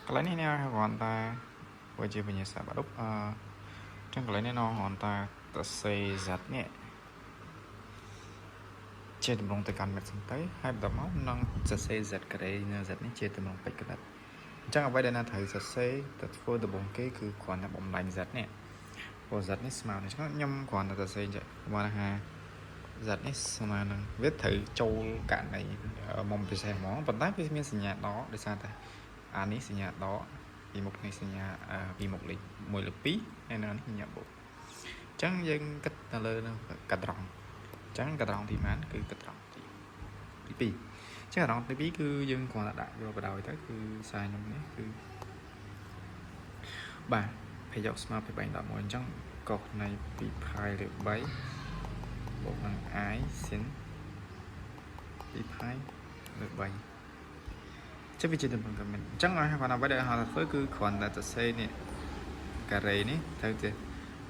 កន្លែងនេះអ្នកគ្រាន់តែវាជាវិញ្ញាសាបាដុបអឺចឹងកន្លែងនេះនៅគ្រាន់តែតសេ z នេះជាតម្រងទៅកាន់មិត្តសិនទៅហើយបន្ទាប់មកនឹងសរសេរ z ការ៉េនៅ z នេះជាតម្រងពេជ្រកណិតអញ្ចឹងអ្វីដែលណាត្រូវសរសេរទៅធ្វើដំបូងគេគឺគ្រាន់តែបំលែង z នេះព្រោះ z នេះស្មើនឹងខ្ញុំគ្រាន់តែសរសេរចេះមកថា z នេះស្មើនឹងវាត្រូវចូលករណីមុំពិសេសហ្មងប៉ុន្តែវាមានសញ្ញាដកដោយសារតែអានេះសញ្ញាដកពីមុខនេះសញ្ញាពីមុខលេខ1លើ2ហើយនៅនេះសញ្ញាបូកអញ្ចឹងយើងគិតទៅលើនឹងកាត្រង់អញ្ចឹងកាត្រង់ទីប៉ុន្មានគឺកាត្រង់ទី2អញ្ចឹងកាត្រង់ទី2គឺយើងគ្រាន់តែដាក់យកបដោយទៅគឺខ្សែខ្ញុំនេះគឺបាទភយកស្មើពី3ដល់1អញ្ចឹងកុសនៃ2ផាយលើ3បូកនឹង i sin 2ផាយលើ3ចឹងវាជាទំព័រកមិនអញ្ចឹងឲ្យគាត់អ្វីដែលហៅថាធ្វើគឺគ្រាន់តែសរសេរនេះការ៉េនេះត្រូវតែ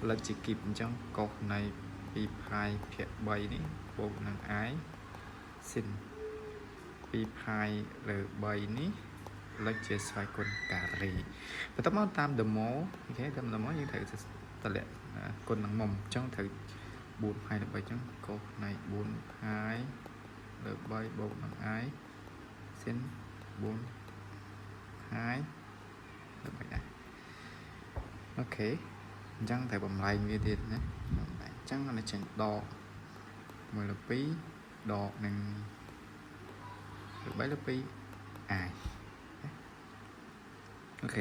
លើកជាគីបអញ្ចឹងកុសនៃ2ផាយភាគ3នេះបូកនឹង i sin 2ផាយលើ3នេះលើកជាស្វ័យគុណការ៉េបន្ទាប់មកតាម demo OK តាម demo យើងត្រូវតម្លាក់គុណនឹងមុំអញ្ចឹងត្រូវ4ផាយលើ3អញ្ចឹងកុសនៃ4ផាយលើ3បូកនឹង i sin 4ផាយលើ3ដែរ OK អញ្ចឹងត្រូវបំលែងវាទៀតណាបំលែងអញ្ចឹងនេះចេញដក1លើ2ដកនឹង3លើ2 i OK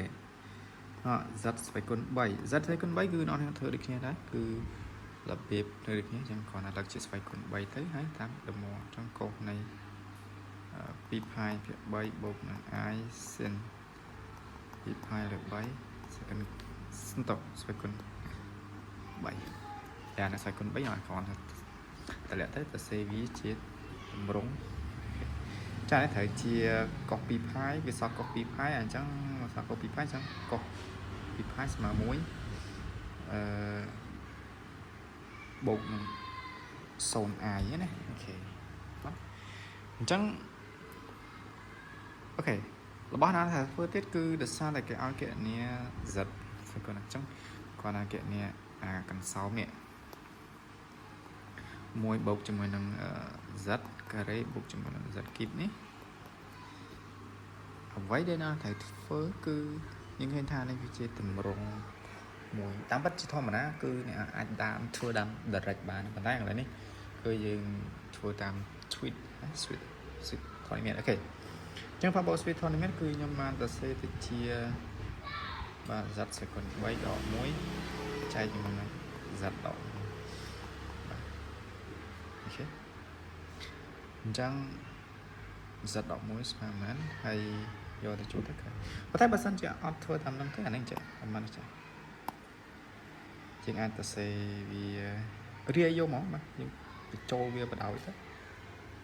អ z ស្វ័យគុណ3 z ស្វ័យគុណ3គឺអ្នកនរធ្វើដូចគ្នាដែរគឺរបៀបធ្វើដូចគ្នាអញ្ចឹងគ្រាន់តែលើកជាស្វ័យគុណ3ទៅហើយតាមដមអញ្ចឹងកុសនៃ2ផាយភាគ3បូកនឹង i sin 2ផាយលើ3ស្វ័យគុណសន្តស្វ័យគុណ3តែស្វ័យគុណ3ឲ្យគ្រាន់តែតម្លាក់ទៅទៅសេវាជាតម្រង់ចានេះត្រូវជាកុស2ផាយវាសល់កុស2ផាយអញ្ចឹងសល់កុស2ផាយអញ្ចឹងកុស2ផាយស្មើ1អឺបូកនឹង 0i ណា OK អញ្ចឹង OK របស់ណាថាធ្វើទៀតគឺដោយសារតែគេឲ្យគណនា z ស្គាល់អញ្ចឹងគាត់ថាគណនាអាកន្សោមនេះមួយបូកជាមួយនឹង z ការ៉េបូកជាមួយនឹង z គីបនេះអ្វីដែលណាត្រូវធ្វើគឺយើងឃើញថានេះវាជាទម្រង់មួយតាមពិតជាធម្មតាគឺអ្នកអាចតាមធ្វើតាម direct បានប៉ុន្តែកន្លែងនេះគឺយើងធ្វើតាម tweet switch switch ធនមាន OK អញ្ចឹង Pablo switch ធនមានគឺខ្ញុំបានសរសេរទៅជាបាទ z ស្វ័យគុណ3ដក1ចែកជាមួយនឹង z ដក1បាទ OK អញ្ចឹង z ដក1ស្មើប៉ុន្មានហើយយកទៅជួទៅឃើញប៉ុន្តែបើសិនជាអត់ធ្វើតាមនឹងទេអានេះចេះអត់បានចេះជាងអាចទៅសេវារាយយកហ្មងបាទយើងបញ្ចូលវាបដ ாய் ទៅ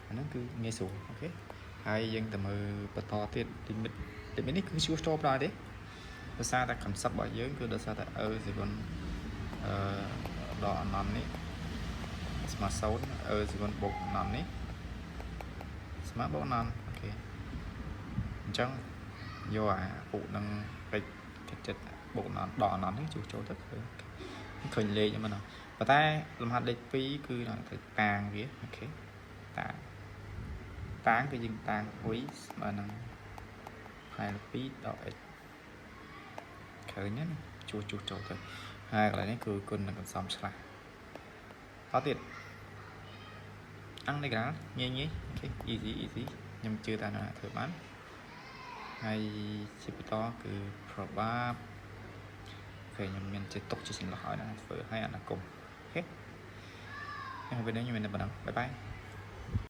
អាហ្នឹងគឺងាយស្រួល OK ហើយយើងទៅមើលបន្តទៀត limit limit នេះគឺជួសចូលបដ ாய் ទេដោយសារតែ concept របស់យើងគឺដោយសារតែ e សេគុណអឺដកអនន្តនេះស្មើ0 e សេគុណបូកអនន្តនេះស្មើបូកអនន្ត OK អញ្ចឹងយកអាពុនឹងពេចចិត្តចិត្តបូកអនន្តដកអនន្តនេះជួសចូលទៅឃើញឃើញលេខហ្នឹងណាប៉ុន្តែលំហាត់លេខ2គឺត្រូវតាងវា OK តាងតាងគឺយើងតាងអ៊ុយស្មើនឹងផែ2ដក x ឃើញណាជួសជួសចូលទៅហើយកន្លែងនេះគឺគុណនឹងកន្សំឆ្លាស់តទៀតអង្គនេះក្រាលងាយងាយ OK easy easy ខ្ញុំជឿថាអ្នកធ្វើបានហើយជាបន្តគឺ probab OK ខ្ញុំមានជាទុកជាចន្លោះឲ្យណាធ្វើឲ្យអនាគម OK ហើយពេលនេះខ្ញុំមានតែប៉ុណ្ណឹង bye bye.